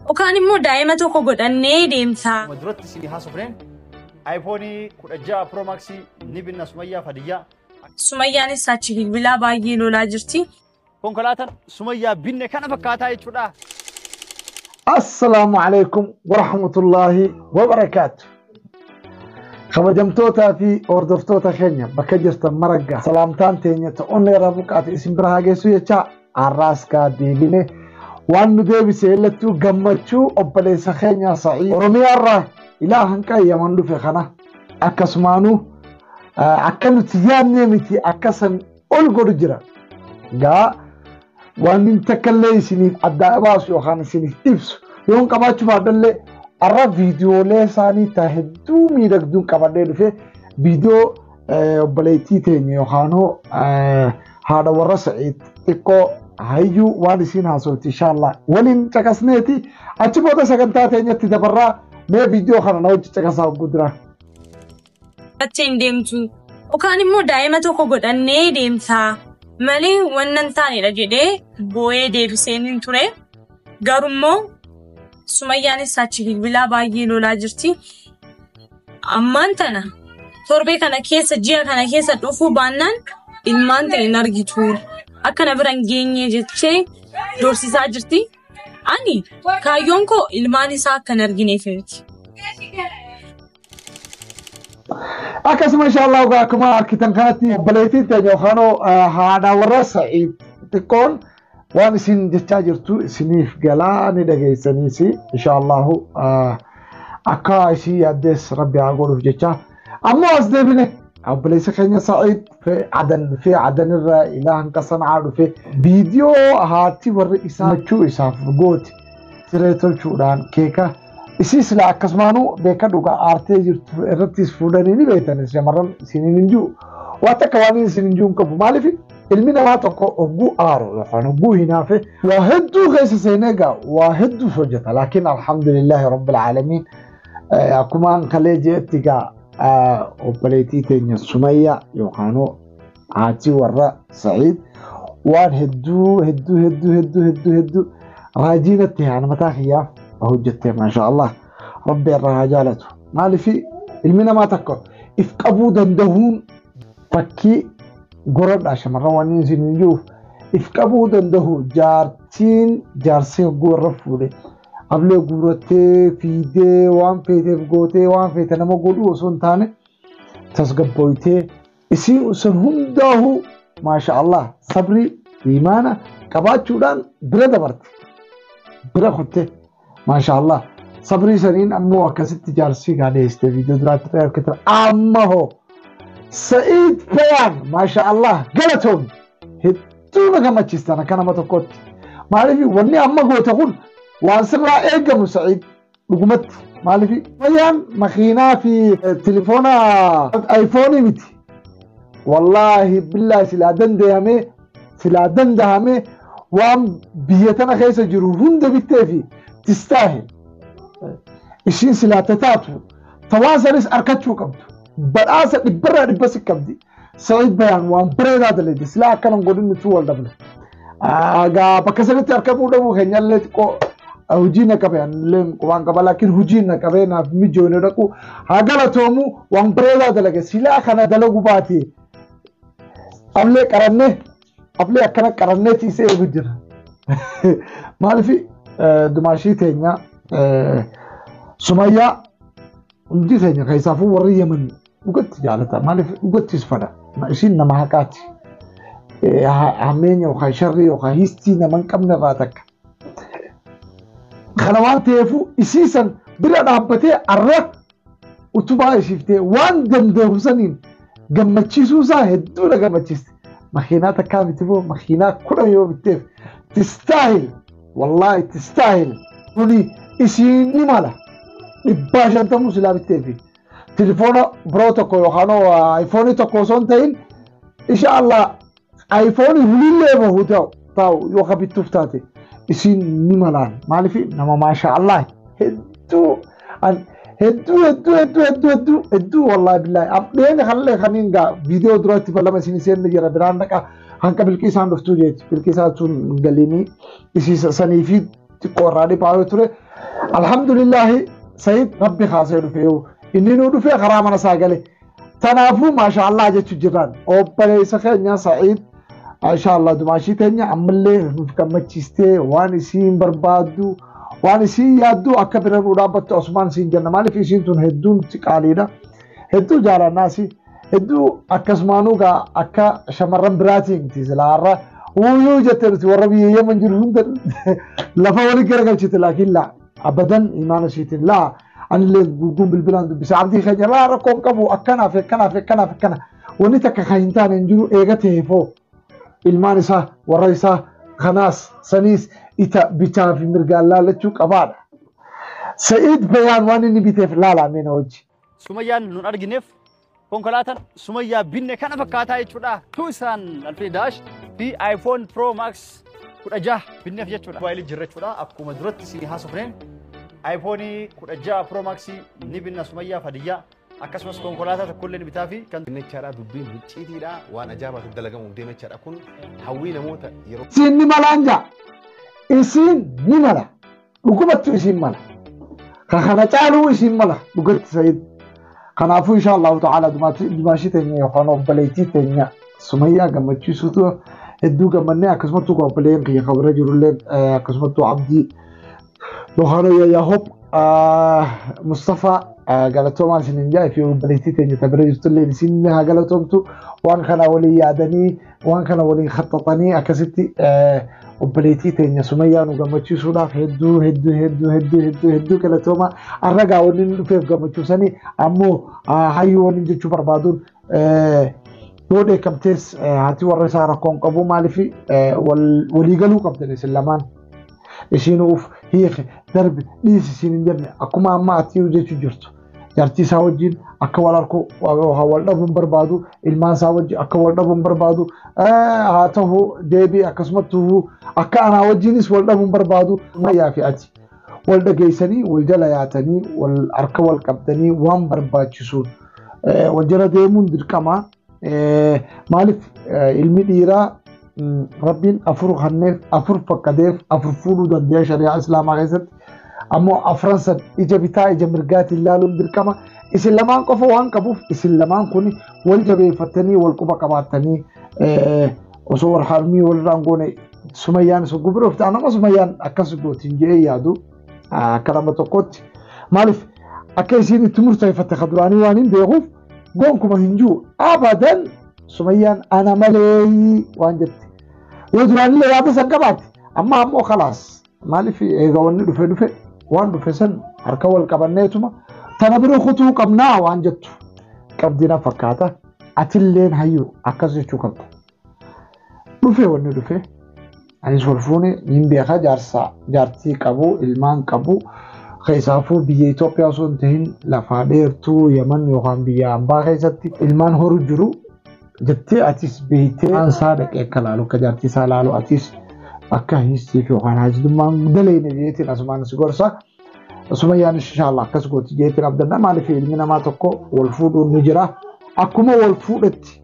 Yookaan immoo daa'ima tokko godhannee deemta. Duratti isin haasofneen iPhone 16 Pro Max ni binna Sumayyaa Fadiyyaa. Sumayyaanis achi bilbilaa baay'ee lolaa jirti. Konkolaataan Sumayyaa binne kana fakkaataa jechuudha. Assalaamu alaikum warahmatullaahi wabarakaatu. Kabajamtootaa fi hordoftoota keenya bakka jirtan maragga salaamtaan teenya ta'oon irraa buqqaate isin bira haa geessu jecha har'aas kaa deebine waan nu deebise illattuu gammachuu obboleessa keenya Sa'ii Oromiyaarraa ilaa hanqa Yaman dhufe kana akkasumaanuu akka nuti yaadnee miti akkasan ol godhu jira. Gaa waan takka illee isiniif adda baasu yookaan isiniif ibsu yoon qabaachuu baadhallee har'a viidiyoolee isaanii ta hedduu miidhagduun qabadhee dhufe viidiyoo obboleettii teenya yookaan haadha warra Sa'iid xiqqoo hayyuu waan isiin haasofti inshallah waliin caqasneeti achi booda sagantaa teenyatti dabarraa mee viidiyoo kana na wajji caqasaa hogguu dura. Hin deemtu. Yookaan immoo daa'ima tokko godhannee deemta. Malee wannan taanedha jedhee boo'ee deebiseen hin ture. Garummoo Sumayyaanis achi bilbilaa baay'ee lolaa jirti. Ammaan tana torbee kana keessa ji'a kana keessa dhufuu baannaan ilmaan ta'e hin argitu. Akka na bira hin geenye jechee dorsisaa jirti. Ani kaayyoon koo ilmaan isaa akka hin argineef miti. Akkasuma inshallah akkuma argitan kanatti obboleettiin teenya yookaan haadha warra Sa'iid xiqqoon waan isin jechaa jirtu isiniif galaa ni dhageessaniis inshallahu akka isii yaaddees rabbi haa godhuuf jecha. Ammoo as deebine obboleessa keenya Sa'iid dhufee Adan dhufee Adan irraa ilaa hanqa Sana'aa dhufe viidiyoo haati warri isaa machuu isaaf gooti siree tolchuudhaan keeka isii sila akkasumaanuu beeka dhugaa aartee jirtu irrattis fuudhanii ni beektan shamarran isiniin hin jiru. Waan takka waan isin hin jiru hin qabu. Maaliif ilmi namaa tokko hogguu aaru yookaan hogguu hinaafe waa hedduu keessa seenee egaa waa hedduuf hojjeta. Laakiin alhamdulillahi rabbil aalamiin akkumaan kalee jeetti egaa obboleettii teenya Sumayyaa yookaan haati warra Sa'iid waan hedduu hedduu hedduu hedduu hedduu hedduu raajiinatti haan mataa kiyyaaf hojjette maasha Allah rabbi irraa haa jaalatu. Maaliif ilmi namaa tokko if qabuu dandahuun fakkii goradhaa shamarran waan isin hin jiruuf if qabuu dandahu jaartiin jaarsee hogguu warra fuudhe ablee guurattee fiidee waan feeteef gootee waan feete nama godhuu osoo hin taane tasgabbooytee isiin sun hundaa'uu maasha Allah sabrii imaana qabaachuudhaan bira dabarte bira kutte maasha Allah sabrii saniin ammoo akkasitti jaarsii gaadheessite viidiyoo duraatti argitan amma hoo Sa'iid Bayaan maasha Allah galatoom hedduu na gammachiistan akka nama tokkotti maaliif wanni amma goote kun waan sirraa eegamu Sa'iid dhugumatti maaliif Bayaan makiinaa fi telefoona iPhone miti wallaahi billaahi silaa danda'amee waan biyya tana keessa jiru hunda bittee fi tistaahil ishiin silaa taatu tawaan sanis arkachuu qabdu badhaasa dhibbarraa dhibba si qabdi Sa'iid Bayaan waan bareedaa dalagde silaa akkanan godhin nuti wal dhabne. Egaa bakka sanitti argamuu dhabuu keenyallee xiqqoo hojii na qabe anillee waan qaba laakiin hojii na qabee naaf mijoone dhaqu haa galatoomu waan bareedaa dalage silaa kana dalagu baate ablee qarannee ablee akkana qarannee ciisee eegu jira. Maaliif dumaashii teenya Sumayyaa hundi teenya keessaafuu warri Yemen dhugatti jaalata maaliif dhugattis fada isiin nama haqaati. Hammeenya yookaan sharrii yookaan histii nama hin qabne irraa takka. Kana waan ta'eefu isii san bira dhaabbatee arra utubaa isiiftee waan danda'u saniin gammachiisuu isaa hedduu na gammachiiste. Makiinaa takkaa miti moo makiinaa 10 yoo bitteef tistaahil wallaahi tistaahil kuni isiin ni mala 150 silaa bitteefi. Telefoona biroo tokko yookaan iPhone tokko osoo hin ta'in insha Allah iPhone hulillee bahu ta'u yoo bittuuf taate isiin ni malaan maaliif nama maasha Allah hedduu hedduu hedduu hedduu hedduu hedduu hedduu wallaahi billaahi abdeen kallee kaniin gaa viidiyoo duratti balama isin seenne jira biraan dhaqa hanqa bilqiisaan dhuftuu jeeti bilqiisaan sun galiinii isii sanii fi xiqqoo irraa dhiphaa yoo ture. Alhamdulillahi Sa'iid Rabbi kaasee dhufe yoo inni nuu dhufee karaa mana isaa gale. Tanaafuu maashaallah jechuu jiraan obboleessa keenya Sa'iid inshallah dumaashii teenya ammallee nuuf gammachiistee waan isiin barbaaddu waan isiin yaaddu akka bira nuu dhaabbattu asumaan isiin jenna. Maaliif isiin tun hedduun qaaliidha, hedduu jaalannaasi, hedduu akkasumaanuu gaa akka shamarran biraatiin silaarra wuyyuu jettee nuti warra biyya Yemen jiru hunda lafa walii garagalchite, laakiin laa abadan imaana isiitiin laa anillee gurguun bilbilaan dubbisa abdii keenya laa rakkoon qabu akkanaaf akkanaaf akkanaaf akkana wanni takka kan hin taane hin jiru eega ta'eefoo ilmaan isaa warra isaa kanaas saniis ita bitaa fi mirgaan laallachuu qabaadha. Sa'iid Bayaan waan inni biteef laalaa meena hojii. Sumayyaan nun argineef konkolaataan Sumayyaa binne kana fakkaataa jechuudha. Tucson Alfii Daash fi iPhone Pro Max 16 binneef jechuudha. Mobaayilii jirra jechuudha. Akkuma duratti isin haasofneen iPhone 16 Pro Max ni binna Sumayyaa Fadiyyaa, akkasumas konkolaataa tokkollee ni bitaa fi kan Jechaadha, dubbiin hucciitiidha, waan ajaa'ibaatu dalagamuuf deema jechaadha. Kun hawwii namoota yeroo Isiin ni malaan jaa. Isiin ni mala. Dhugumattu isiin mala. Ka kana caaluu isiin mala dhugatti Sa'iid. Kanaafuu insha Allahu ta'ala dumaashii teenya yookaan obboleettii teenya Sumayyaa gammachiisuutu hedduu gammannee, akkasumattuu obboleeyyan kiyya kan bira jirullee, akkasumattuu Abdii yookaan Yahob Mustafaa galatoomaa isiniin jaa fi obboleettii teenya ta bira jirtullee isin haa galatoomtu. Waan kana waliin yaadanii, waan kana waliin khaxaxanii akkasitti obboleettii teenya Sumayyaa nu gammachiisuudhaaf hedduu hedduu hedduu hedduu hedduu hedduu galatooma. Arragaa wanni nu dhufeef gammachiisanii ammoo hayyuu wanni jechuu barbaaduun yoo dheekkamtees haati warra isaa rakkoon qabu. Maaliif waliigaluu qabdan isin lamaan. Isiin uuf hiike darbi dhiisi isiin hin jenne, akkuma amma ati jechuu jirtu. Jaartii isaa wajjin akka wal harku wal dhabuun barbaadu, ilmaan isaa wajjin akka wal dhabuun barbaadu, haa ta'u deebii akkasumatti akka anaa wajjinis wal dhabuun barbaadu. Mayyaa fi ati wal dhageessanii, wal jala yaatanii, wal harka wal qabdanii waan barbaachisuun wal jala deemuun dirqama. Maaliif ilmi dhiiraa Rabbiin afur kanneef, afur fakkateef, afur fuudhuu danda'a shari'aa islaamaa keessatti. Ammoo afran san ija bitaa ija mirgaatiin ilaaluun dirqama. Isin lamaan qofa waan qabuuf isin lamaan kun wal jabeeffattanii wal quba qabaattanii osoo wal harmii walirraan goone Sumayyaan isa gubira ta'an nama Sumayyaan akkas gootiin jedhee yaadu akka nama tokkotti. Maaliif akka isiin itti murteeffatte ka duraanii waan hin beekuuf gonkuma hin jiru abadan Sumayyaan ana malee waan jette. Yoo duraanillee yaada san qabaatte amma ammoo khalaas, maaliif eega wanni dhufe dhufe, waan dhufe san harka wal qabanneetuma tana bira kutuu qabnaa waan jettu qabdina fakkaata. Atilleen hayyuu akkas jechuu qabda. Dhufe wanni dhufe anis wal fuune niin beeka, jaarsa jaartii qabu, ilmaan qabu, keessaafuu biyya Itoophiyaa osoo hin tahin lafaa dheertuu Yaman yookaan biyya hambaa keessatti ilmaan horu jiru jettee atis beektee waan isaa dhaqee akka laalu, akka jaartii isaa laalu, atis akka hiistiif yookaan haajidummaan daleene jeetiin asumaan si gorsa. Sumayyaan inshallah akkas gooti jeetiin abdanna. Maaliif ilmi namaa tokko wal fuudhuun ni jira. Akkuma wal fuudhetti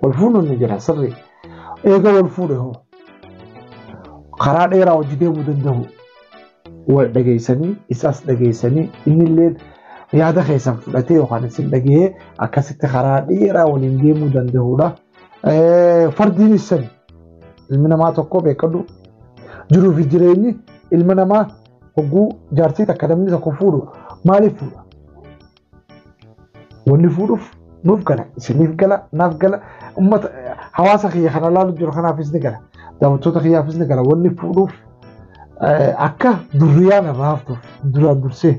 wal fuudhuun ni jira sirrii. Eega wal fuudhe hoo karaa dheeraa hojii deemuu danda'u wal dhageessanii, isas dhageessanii, innillee yaada keessan fudhatee yookaan isin dhagahee akkasitti karaa dheeraa waliin deemuu danda'udha. Fardiinis sani ilmi namaa tokko beekadhu, jiruu fi jireenyi ilma namaa hogguu jaartii takka namni tokko fuudhu maaliif fuudha? Wanni fuudhuuf nuuf gala, isiniif gala, naaf gala, uummata hawaasa kiyya kana laalu jiru kanaafis ni gala, daawwattoota kiyyaafis ni gala. Wanni fuudhuuf akka durriyaan irraa haftuuf, duraan dursee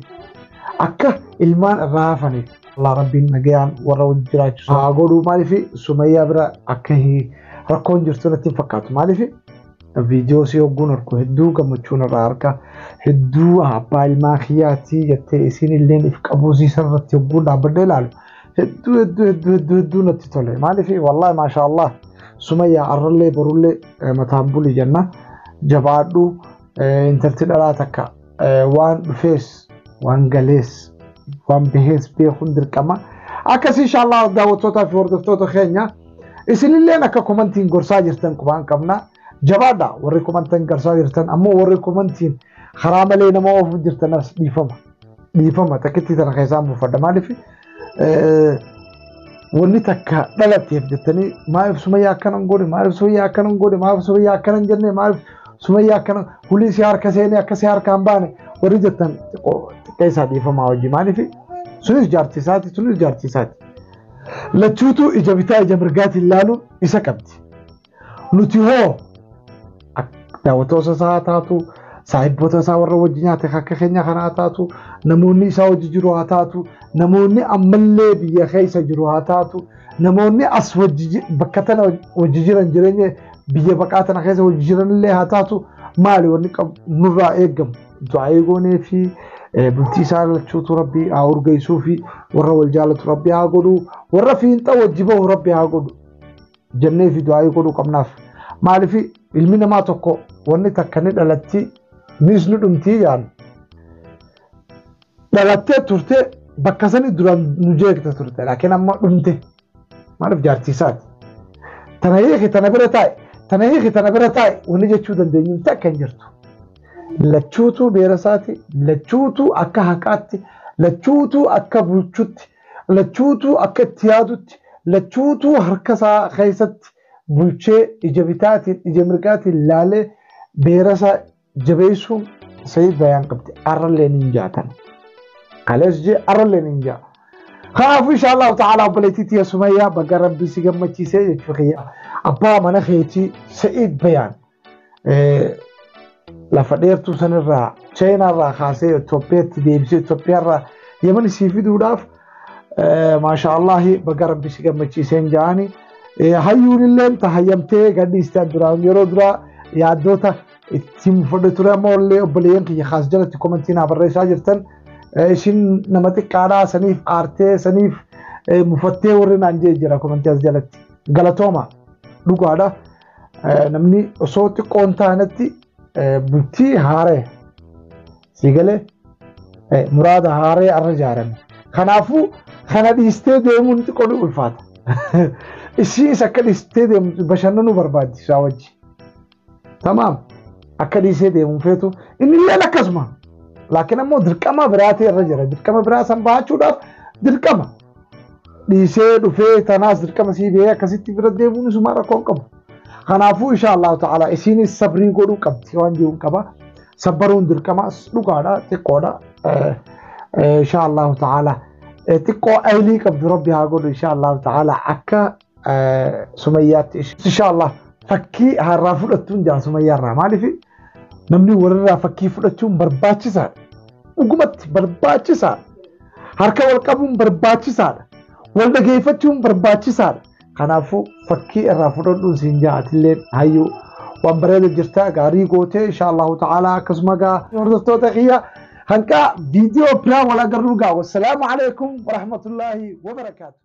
akka ilmaan irraa hafaniif. Allah Rabbiin nagayaan warra wajji jiraachisu haa godhuu. Maaliif Sumayyaa bira akka rakkoon jirtu natti hin fakkaatu. Maaliif viidiyoo si hogguun argu hedduu gammachuun irraa harka hedduu abbaa ilmaa kiyyaatii jettee isiin illeen if qabuusiisan irratti hogguun dhaabbadhee ilaalu hedduu hedduu hedduu hedduu hedduu natti tole. Maaliif wallahi maasha Allah Sumayyaa arrallee borullee mataan buli jenna, jabaadhu. Intalti dhalaa takka waan dhufees waan galees waan bahees beekuun dirqama. Akkasii inshallah daawwattootaa fi hordoftoota keenya isinilleen akka komantiin gorsaa jirtan qubaan qabna. Jabaadha warri komantan garsaa jirtan ammoo warri komantiin karaa malee nama oofu jirtan as dhiifama. Dhiifama takkitti tana keessaan buufadha maaliif wanni takka dhalateef jettanii maaliif Sumayyaa akkanan godhe maaliif Sumayyaa akkanan godhe maaliif Sumayyaa akkanan jenne maaliif Sumayyaa akkana hulii si harka seenee akka si harkaan baane warri jettan xiqqeessaa dhiifamaa hojii maaliif sunis jaartii isaati sunis jaartii isaati. Lachuutu ija bitaa ija mirgaatiin ilaaluun isa qabdi. Nuti hoo daawwattoota isaa taatu saahibboota isaa warra wajji nyaate akka keenya kanaa taatu namoonni isaa wajji jiru haa taatu namoonni ammallee biyya keessa jiru haa taatu namoonni as wajji bakka tana wajji jiran jireenya biyya baqaa tana keessa wajji jiranillee haa taatu maali wanni nurraa eegamu du'aa goonee fi bultii isaa lachuutu rabbi haa urgeessuu fi warra wal jaalatu rabbi haa godhu warra fiinxa wajji bahu rabbi haa godhu jennee fi du'aa godhuu qabnaaf. Maaliif ilmi namaa tokko wanni takka ni dhalatti nis ni dhumtii jaan dhalattee turte bakka sani duraan nu jeekte turte laakiin amma dhumte maaliif jaartii isaati. Tana hiiki tana bira taa'i tana hiiki tana bira taa'i wanni jechuu dandeenyu takka hin jirtu. Lachuutu beera isaati lachuutu akka haqaatti lachuutu akka bulchutti lachuutu akka itti yaadutti lachuutu harka isaa keessatti bulchee ija bitaatiin ija mirgaatiin laalee beera isaa jabeessuun Sa'iid Bayaan qabdi arralleen hin jaatan. Kalees jee arralleen hin jaa. Kanaafuu insha Allahu ta'ala obboleettii tiyya Sumayyaa baga rabbi si gammachiisee jechuu kiyya. Abbaa mana keetii Sa'iid Bayaan lafa dheertuu sanirraa Chaayinaarraa kaasee Itoophiyaatti deebisee Itoophiyaarraa Yemen sii fiduudhaaf maasha Allahi baga rabbi si gammachiiseen jaani. Hayyuun illee tahayyamtee gadhiistee duraan yeroo duraa yaaddoota ittiin fudhe ture ammoo illee obboleeyyan kiyya kaas jalatti komantii naa barreessaa jirtan isin nama xiqqaadhaa saniif aartee saniif mufattee warri naan jee jira komantii as jalatti galatooma dhugaadha namni osoo xiqqoon taanetti bultii haaree sii galee muraada haaree arra ijaarame kanaafuu kana dhiistee deemuun xiqqoo ni ulfaata. Isiis akka dhiistee deemtu bashannanuu barbaaddi isaa wajji. Tamaam akka dhiisee deemuun feetu inni illee akkasuma. Laakiin ammoo dirqama biraati irra jira. Dirqama biraa san bahachuudhaaf dirqama. Dhiisee dhufee tanaas dirqama sii bahee akkasitti bira deemuun isuma rakkoo hin qabu. Kanaafuu insha Allahu ta'ala isiinis sabrii godhuu qabdi waan jiruun qaba. Sabbaruun dirqama dhugaadha xiqqoodha. Insha Allahu ta'ala xiqqoo aylii qabdu rabbi haa godhu insha Allahu ta'ala akka Sumayyaatti insha Allah fakkii har'aa fudhattuun jaa Sumayyaarraa maaliif namni warrirraa fakkii fudhachuun barbaachisaadha. Dhugumatti barbaachisaadha. Harka wal qabuun barbaachisaadha. Wal dhageeffachuun barbaachisaadha. Kanaafuu fakkii irraa fudhadhuun siin jaa atillee hayyuu waan bareeda jirta gaarii gootee insha Allahu ta'ala akkasuma gaa hordoftoota kiyya hanqaa viidiyoo biraa wal agarruu gaa wassalaamu alaikum warahmatullaahi wabarakaatu.